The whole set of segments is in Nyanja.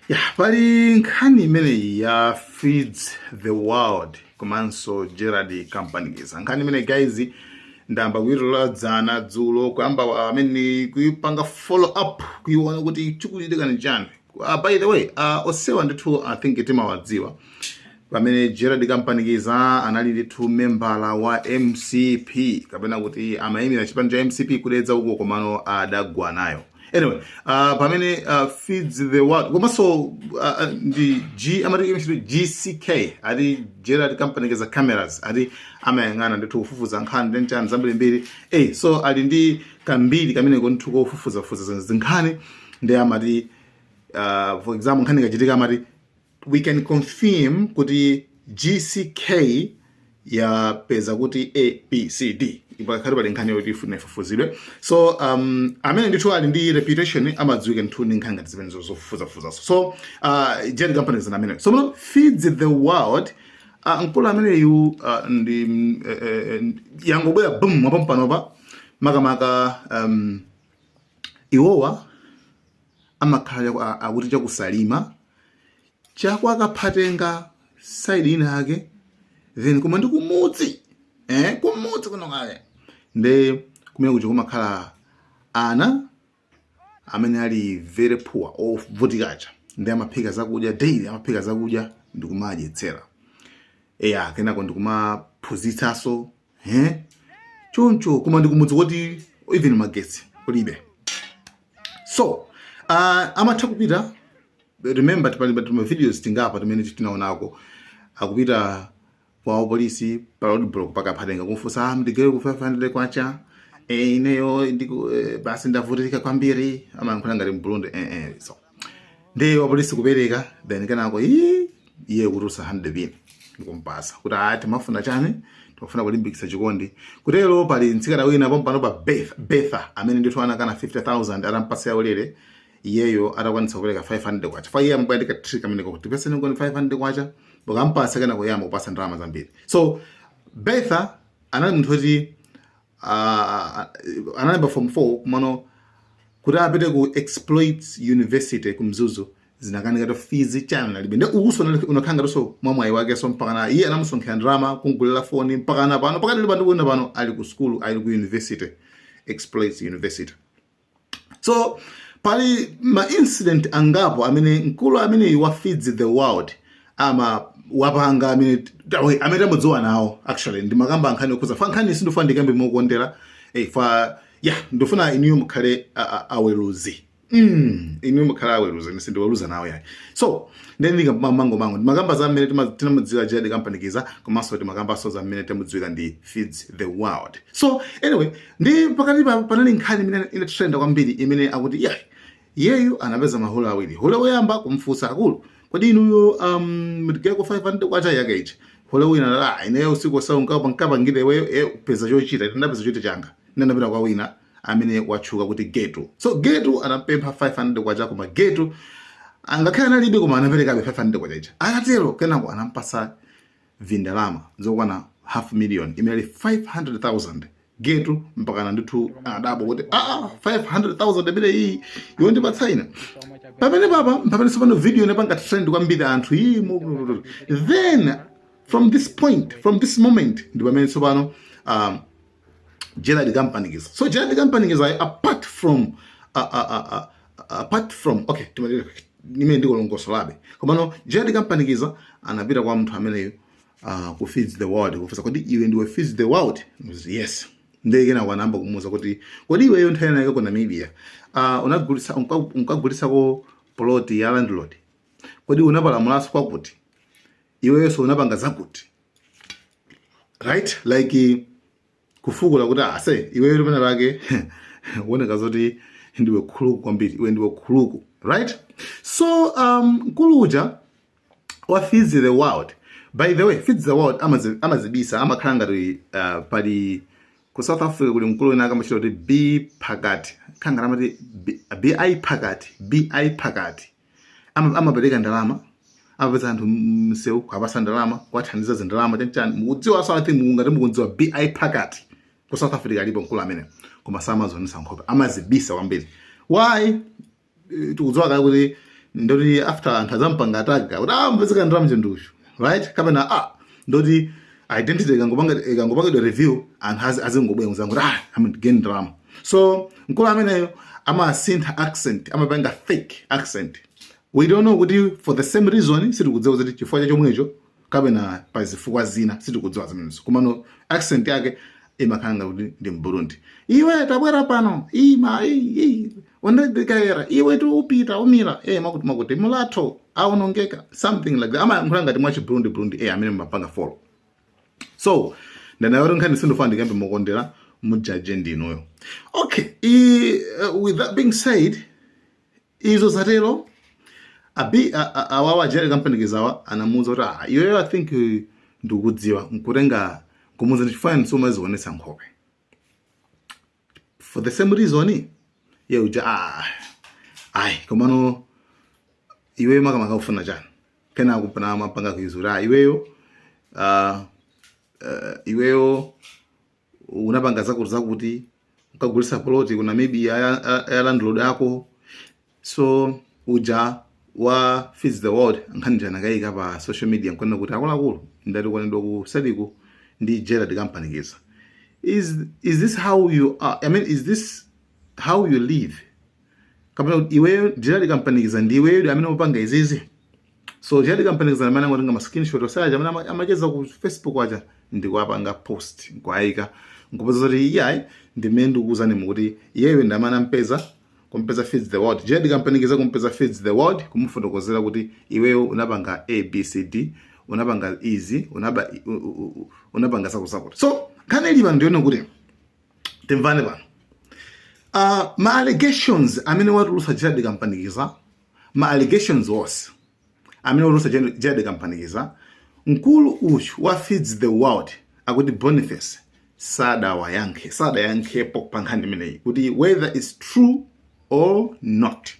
Ya, pali nkhani imeneyi ya Feeds the World komanso Gerald Kampanikiza. Nkhani imeneyi, guys, ndayamba kuyitola dzana, dzulo, kuyamba amene kuipanga follow up, kuiona kuti chikuchitika ni chani. By the way, osewa ndithu I think timawadziwa, pamene Gerald Kampanikiza anali ndithu membala wa MCP, kapena kuti amayimira chipani cha MCP kudedza uko, komano adagwa nayo. Anyway, pamene Feeds the World komanso ndi G amati imachito GCK, ati Gerald Kampanikiza Cameras, ati amayang'ana ndithu kufufuza nkhani ndi nchani zambirimbiri. So ali ndi kambiri kameneko ndithu kofufuzafufuza zinkhani, ndi amati for example, nkhani ikachitika amati we can confirm kuti GCK yapeza kuti A B C D, pakhale pali nkhani yoti ifuna ifufuzidwe. So amene ndithu ali ndi reputation, amadziwika ndithu ndi nkhani ngati zimenezo zofufuzafufuzaso. So Gerald Kampanikiza amene, so muno Feeds the World, mkulu ameneyu ndi yangobwera boom apampanopa. Makamaka iwowa amakhala akuti chakusalima chakwakaphatenga side ina yake, then koma ndi kumudzi, kumudzi kuno kale, nde kumene kuja kumakhala ana amene ali very poor, ovutikacha, ndi amaphika zakudya daily, amaphika zakudya ndikumadyetsera, eya, kenako ndikumaphunzitsaso, choncho. Koma ndikumudzi kuti even magetsi kulibe. So amatha kupita, remember pali ma videos tingapa timene tinaonako akupita kwa polisi pa roadblock pakaphatenga kumfunsa, ah, ndigawe ku 500 kwacha, ineyo ndiku basi ndavutika kwambiri, amayankhula ngati Mburundi, so ndiye wapolisi kupereka, then kenako ii iye kutulutsa 100 pin ndikumpasa kuti ah, timafuna chani, timafuna kulimbikitsa chikondi. Kutero pali mtsikana wina pompano pa Betha amene ndithu anakana 50,000 atampasa yaulere, iyeyo atakwanitsa kupereka 500 kwacha. Fa iye amabwera trick ameneko kuti pesa ngoni 500 kwacha, ukampasa, kenako iye amakupasa ndalama zambiri. So Betha anali munthu woti analemba form 4, kumano kuti apite ku Exploits University ku Mzuzu zinakanika to, fees chani nalibe. Ndi ukuso unakhala ngatinso mwamwayi wake, so mpakana iye anamusonkhera ndalama kungulira foni, mpakana pano pakati pandikuona pano ali ku school, ali ku university, Exploits University. So pali ma incident angapo amene mkulu amene wa Feeds the World ama wapanga, amene tamudziwa nawo. Actually ndimakamba nkhani yokhuza fa nkhani, sindifuna ndikambe mokondera, fa ya ndifuna inuyo mukhale aweruzi. Inuyo mukhale aweruzi, ine sindiweruza nawo yayi. So then ndikamango mango ndimakamba za mmene tinamudziwa Gerald Kampanikiza, komanso timakambanso za mmene tamudziwira ndi Feeds the World. So anyway, ndi pakati panali nkhani imene inatrenda kwambiri, imene akuti yeah, iyeyu anapeza mahule awiri. Hule woyamba kumfunsa, akulu, kodi inuyo mutigayeko 500 kwacha yake ichi? Hule wina, ah, ineyo usiku wasawu nkapangire iweyo, peza chochita, ndapeza chochita changa. Ndinapita kwa wina amene watchuka kuti Getu. So Getu anapempha 500 kwacha, koma Getu angakhale analibe, koma anaperekabe 500 kwacha icha. Akatero kenako anampasa vindalama zokwana half million, imene ali 500,000. Getu mpakana ndithu adabo kuti ah, 500,000 imene iyi yondipatsa ine pamene papa. Pamene tsopano video inapanga trend kwambiri, anthu iyi then from this point, from this moment, ndi pamene tsopano Gerald Kampanikiza. So Gerald Kampanikiza, apart from, okay, nimene ndikulongosolabe, komano Gerald Kampanikiza anapita kwa munthu ameneyo ku Feeds the World kufunsa, kodi iwe ndiwe Feeds the World? Yes. Ndiye kenako anayamba kumuwuza kuti kodi iweyo nthawi inayake ku Namibia unagulitsa, unkagulitsako plot ya landlord? Kodi unapalamulanso kwakuti? Iweyonso unapanga zakuti? Right, like kufukula kuti ase iweyo pena pake kuoneka zoti ndiwe khuluku kwambiri, iwe ndiwe khuluku, right? So mkulu uja wa Feeds the World, by the way, Feeds the World amazibisa, amakhala ngati pali ku South Africa kuli mkulu wina akamachita kuti B Phakati, khala ngati amati bi Phakati, bi Phakati. Amapereka ndalama, amapeza anthu msewu kuwapasa ndalama, kuwathandiza zindalama chanchani, mukudziwa. So I think ngati mukudziwa bi Phakati, ku South Africa alipo mkulu amene, koma samazionesa nkhope, amazibisa kwambiri. Why? Tikudziwa kale kuti Ndoti after anthu azampanga attack kuti, "Ah, mpezeka ndalama chenduchu," right? Kapena, ah, ndoti identity ikangopangidwa review, anthu azingobwera kuzanga kuti, "Ah, I'm gain ndalama." So mkulu ameneyo amasintha accent, amapanga fake accent. We don't know kuti for the same reason, sitikudziwa kuti chifukwa cha chomwecho kapena pa zifukwa zina, sitikudziwa zimenezo. Komano accent yake imakhala kuti ndi Mburundi. "Iwe, tabwera pano, ima ondikaera iwe tu upita umira makuti makuti mulatho aonongeka," something like that. Amayankhula ngati mwa Chiburundi Burundi amene mapanga follow. So ndanayo nkhani sindofana ndikambe mokondera, mujaje ndinuyo. Okay, with that being said, izo zatero. Abi awawa Jerry Kampanikizawa anamuwuza kuti, "Ah, iweyo, I think ndikudziwa." Nkutenga kumuwuza, "Chifukwa ndisomazionetsa nkhope for the same reason." Ye uja, "Ah, ayi, komano iweyo makamaka ufuna chani?" Kenako pana mapanga kuizura, "Ah, iweyo, iweyo unapanga zakuti zakuti, ukagulisa plot kuna maybe ya landlord yako." So uja wa Feeds the World nkhani janakayika pa social media nkunena kuti, "Akuluakulu, ndati kwanidwa ku sadiku ndi Gerard Kampanikiza. Is this how you are? I mean, is this how you live? Kapena iweyo Gerard Kampanikiza ndi iweyo amene umapanga izizi?" So Gerard Kampanikiza amene angotenga ma screenshot osaja amene amacheza ku Facebook aja ndikuapanga post, nkuayika, nkupeza kuti iyayi, ndimene ndikuwuzani mukuti iyeyo ndi amene ampeza, kumpeza Feeds the World, Gerard Kampanikiza kumpeza Feeds the World, kumufotokozera kuti, "Iweyo unapanga ABCD, unapanga izi, unaba, unapanga zakuzakuti." So nkhani ili pano ndione kuti timvane pano. Ma allegations amene watulutsa Gerard Kampanikiza, ma allegations onse amene watulutsa Gerard Kampanikiza, mkulu uyu wa Feeds the World akuti Boniface sadawayankhe, sadayankhepo pa nkhani imeneyi kuti whether it's true or not.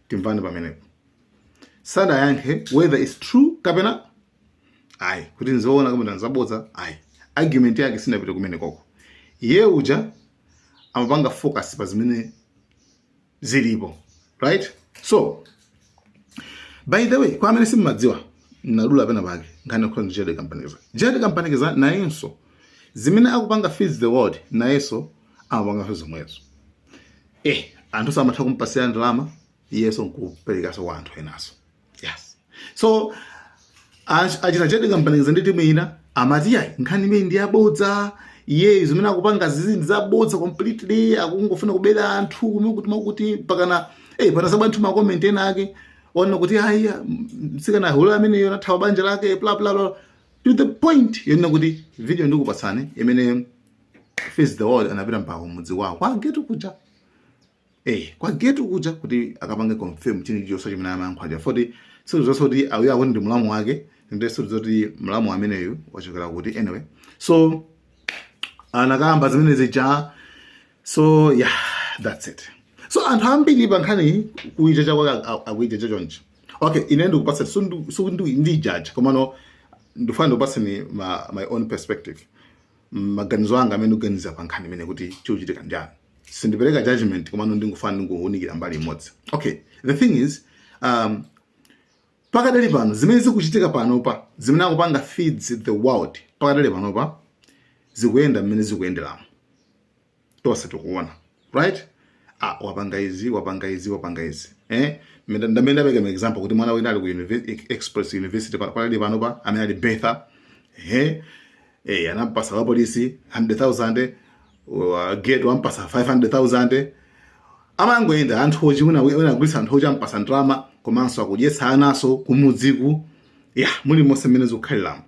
Timvane pamenepo. Sadayankhe whether it's true kapena ayi, kuti nzoona kapena nzabodza, ayi. Argument yake sinapite kumene koko. Iye uja amapanga focus pa zimene zilipo, right? So by the way, kwa amene simmadziwa, nadula pena pake nkhani yokhala ndi Gerard Kampanikiza. Gerard Kampanikiza nayenso zimene akupanga Feeds the World, nayenso amapanga zomwezo. Anthu samatha kumpasira ndalama, iyenso nkuperekaso kwa anthu enaso. Yes, so achina Gerard Kampanikiza ndi timu ina amati, "Yayi, nkhani imene ndi yabodza. Iyeyo zimene akupanga zizi ndi zabodza completely, akungofuna kubera anthu," kuti makuti pakana panasabwa anthu ma comment ena ake ona kuti, "Ayi, mtsikana hulu ameneyo nathawa banja lake," bla bla bla, to the point yonena kuti video ndikupatsani imene Feeds the World anapita mpaka kumudzi kwawo kwa getu kuja, kwa getu kuja, kuti akapange confirm chini chonse chimene amayankhula. Foti sizonse kuti awuyo akuti ndi mlamu wake, ndi sizoti mlamu ameneyu wachokera kuti. Anyway, so anakamba zimene zija. So yeah, that's it. So anthu ambiri pa nkhani kuijaja kwake akuijaja chonchi. Okay, ine ndikupatsa, sindijaja, komano ndifuna ndikupatseni my own perspective, maganizo anga amene ndikuganiza pa nkhani imene kuti chikuchitika njani. Sindipereka judgment, komano ndingufana ndinguwunikira mbali imodzi. Okay, the thing is, pakadali pano zimene zikuchitika panopa, zimene akupanga Feeds the World pakadali panopa, zikuyenda mmene zikuyenderamo, tonse tikuona, right? Ah, wapanga izi, wapanga izi, wapanga izi. Ndamene ndapereka ma example kuti mwana wina ali ku Express University pakadali panopa amene ali Betha, anampasa wa polisi 100,000, wa gate wampasa 500,000. Amangoyenda anthu ochi, wina agulitsa anthu ochi, ampasa ndalama, komanso akudyetsa anaso kumudziku ya muli monse mmene zikukhaliramo.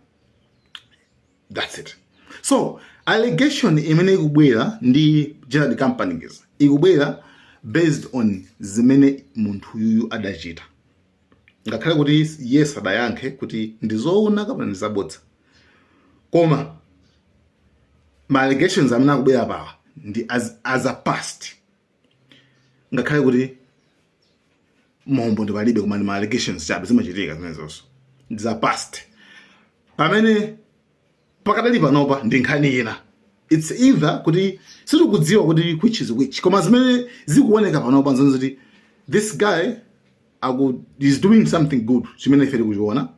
That's it. So allegation imene ikubwera ndi Gerard Kampanikiza ikubwera based on zimene munthu yuyu adachita, ngakhale kuti yes, adayankhe kuti ndizoona kapena ndizabodza, koma ma allegations amene akubwera pawa ndi as a past, ngakhale kuti mombo ndipalibe, koma ndi ma allegations chabe, zimachitika zimenezonso, ndi za past. Pamene pakadali panopa ndi nkhani ina. It's either kuti sitikudziwa kuti which is which, koma zimene zikuoneka panopa nzonse kuti this guy Aku is doing something good chimene ife tikuchiona.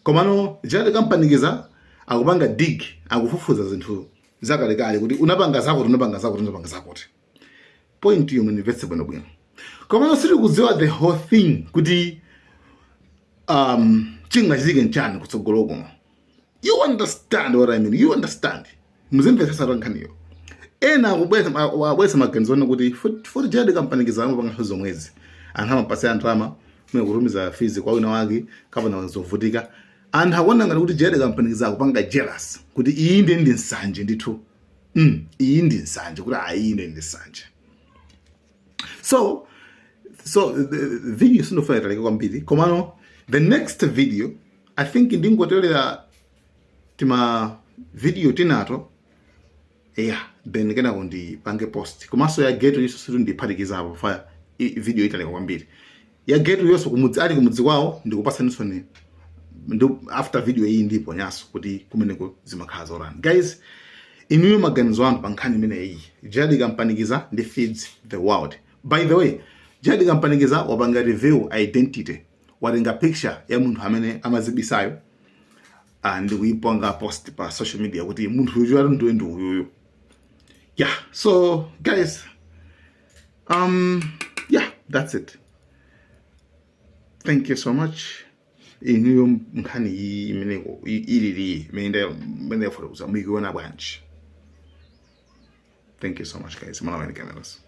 Komano Gerald Kampanikiza akupanga dig, akufufuza zinthu zakalekale kuti unapanga zakuti, unapanga zakuti, unapanga zakuti. Point yomwe ndimvetse bwinobwino, komano sitikudziwa the whole thing kuti chingachitike nchani kutsogolo kuno. You understand what I mean? You understand? Muzimvetsetsa nkhaniyo. Ena akubweza maganizo one kuti foti Gerald Kampanikiza amapanga zomwezi, anthu amapasa anthu ama mwe kutumiza fees kwa wina wake kapena zovutika. Anthu akuona ngati kuti Gerald Kampanikiza akupanga jealous, kuti iyi ndi nsanje ndithu. Iyi ndi nsanje, kuti ayi, iyi ndi nsanje. So the video sindofuna italike kwambiri, komano the next video, I think ndingotelera tima video tinato, yeah, then kenako ndipange post. Komanso ya ghetto iso situ ndiphatikizapo fa video italika kwambiri. Ya ghetto yonso kumudzi, ali kumudzi kwawo, ndikupasaninso ni ndi after video iyi ndipo nyaso kuti kumeneko zimakhala zorani. Guys, inuyo maganizo anu pa nkhani imeneyi, Gerald Kampanikiza ndi Feeds the World. By the way, Gerald Kampanikiza wapanga reveal identity, watenga picture ya munthu amene amazibisayo ndi kuipanga post pa social media kuti munthu uyu ali ndiwe ndi uyuyu. Yeah, so guys, yeah, that's it. Thank you so much. Inuyo nkhani iyi imeneko ilili imene ndafotokoza, muikuona bwanji? Thank you so much, guys. Malawi Cameras.